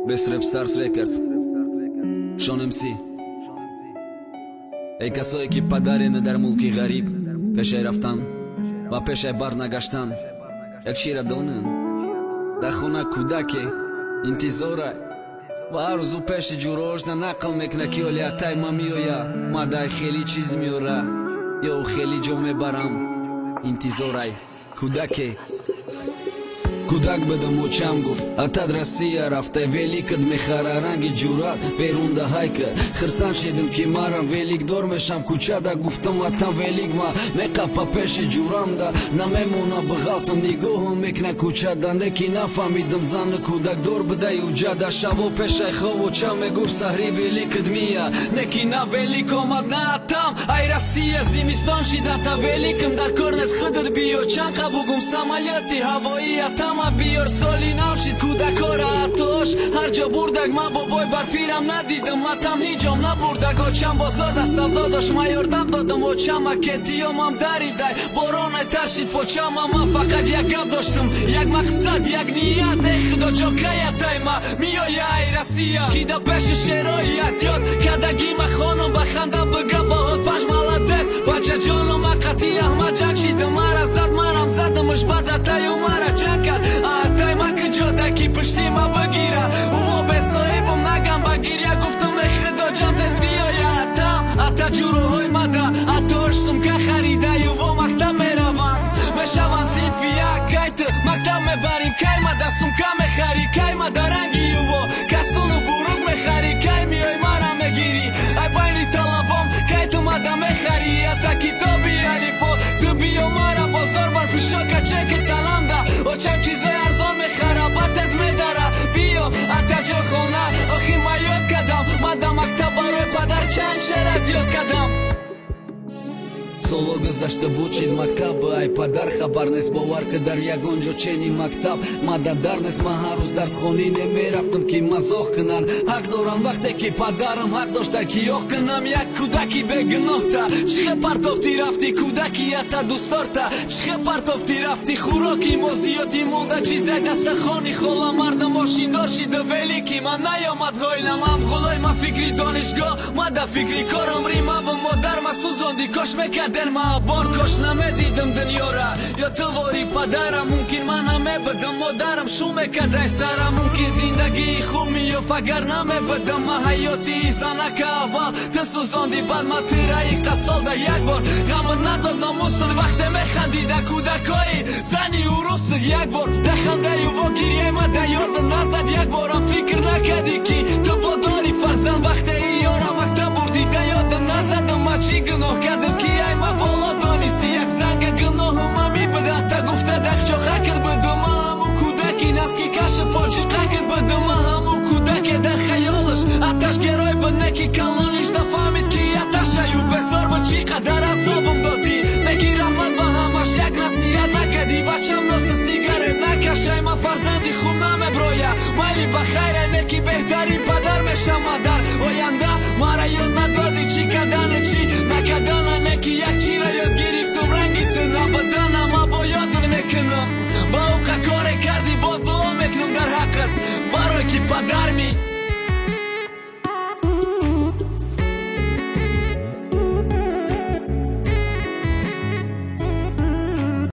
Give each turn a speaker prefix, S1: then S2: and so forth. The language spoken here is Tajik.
S1: Best Rap Stars Records. Шон МС. Эй касое ки падарена дар мулки ғариб пешай рафтан ва пешай бар нагаштан, як чира донанд: дар хона кӯдаке интизора ва ҳар рӯзу пеши ҷӯроошда нақл мекуна, ки оли атай ма меоя, ма дай хеле чиз меора ё хеле ҷо мебарам. Интизорай кӯдаке. Кӯдак будам, очам гуфт: «Атад Россия рафта, великат мехара, ранги ҷурат берун да ҳайка». Хирсанд шидим, ки марам великдор мешам. Кӯчада гуфтам: «Атам, велик ма меқапа пеши ҷурамда, намемона биғалтам, нигоҳум мекна кӯчада». Не ки нафаҳмидим, зани кӯдакдор будай уҷада. Шабо пешай хоб очам мегуфт: «Саҳри великат мия». Не ки на велик омад, на атам ай Россия. Зимистон шидата, великам дар кор нест, худат биё. Чанд қа бугум, самолёти ҳавоӣ атама биёр. Соли нав шид, кӯдакора атош ҳар ҷо бурдак, ман бобой барфирам надидам, атам ҳиҷом набурдак. Очам бозор да савдо дошт, ман ёрдам додам очама, кетиёмам даридай, боронай таршид почама. Ман фақат як гап доштам, як мақсад, як ният: э худоҷон, каятайма миёя ай Россия, ки да пеши шерои аз ёд кадагима хонум ба ханда бига: «Баҳот панҷ, молодец, бачаҷону». Ма қатъи Аҳмад ҷанг шидам, мара зад, манам задамш, баъд атаю мара ҷанг кард. Атай ма куҷода, ки пушти ма бигира? Уво бесоҳибам, нагам ба гиря гуфтам: «Э худоҷон, тез биёя атам». Ата ҷуроҳои мада атош сумка харидаю, во мактаб мераванд, мешаванд синфи як. Кай ту мактаб мебарим? Кай мада сумка мехарӣ? Кай мада ранги юво кастуну бурук мехарӣ? Кай миёй, мара мегирӣ ай байни талабом? Кай ту мада мехарӣ, ата, китоби алифбо? Ту биё, мара бозор бар, пишока чеки таланда. Очам чизои арзон мехара, ба тез медара. Биё, атаҷон, хона. Охир ма ёд кардам, ман да мактаб барои падар чанд шеър аз ёд кардам. Соло гузашта буд, шид мактаб, ай падар хабар нест. Бовар ки дар ягон ҷо чени мактаб мада дар нест. Ман ҳар рӯз дарсхонӣ немерафтам, ки мазоқ кунанд. Ҳақ дорам, вақте ки падарам ҳақ дошта, ки ёқ кунам. Як кӯдаки бегуноҳта чӣ хел партофтӣ рафтӣ, кӯдаки ата дӯстдорта чӣ хел партофтӣ рафтӣ? Хӯроки мо зиёдӣ монда, чизай дастархони хола. Марда мошиндор шида, велики ман наёмад ғойлам. Амғулой ма фикри донишгоҳ, ма да фикри корам. Римаву модар ма сӯзонди, кош мекарден ма абор, кош намедидам дунёра. Ё ту вори падарам, мумкин ман намебудам, модарам шу мекардай сара. Мумкин зиндагии хуб меёфт, агар намебудам ма ҳаёти занака. Аввал ту сӯзонди, баъд ма тираи қассолда. Як бор ғамат надод номусат, вақте механдида кӯдакои зани урусат. Як бор дахандаю во гирияй ма да ёда назад. Як борам фикр накардӣ, ки ту бодори фарзанд, вақте иёра мактаб бурдӣ, да ёда назадам. Ма чӣ гуноҳ кардам, ки ай ма воло донистӣ? Як занга гуноҳу ма мебуда, та гуфта дахчоқа кард будум. Ма ҳамун кӯдаки наски каша поҷиқа кард будум. Ма ҳамун кӯдаке, дар хаёлаш аташ герой буд, не ки калониш нафаҳмид, ки аташаю безор буд. Чӣ қадар азобам додӣ, не ки раҳмат ба ҳамаш, як насиҳат накардӣ: «Бачам, носа сигарет накашай». Ма фарзанди хуб намеброя, майли, ба хайра, не ки беҳтарин падар мешама дар оянда. Мара ёд надодӣ чӣ кардану чӣ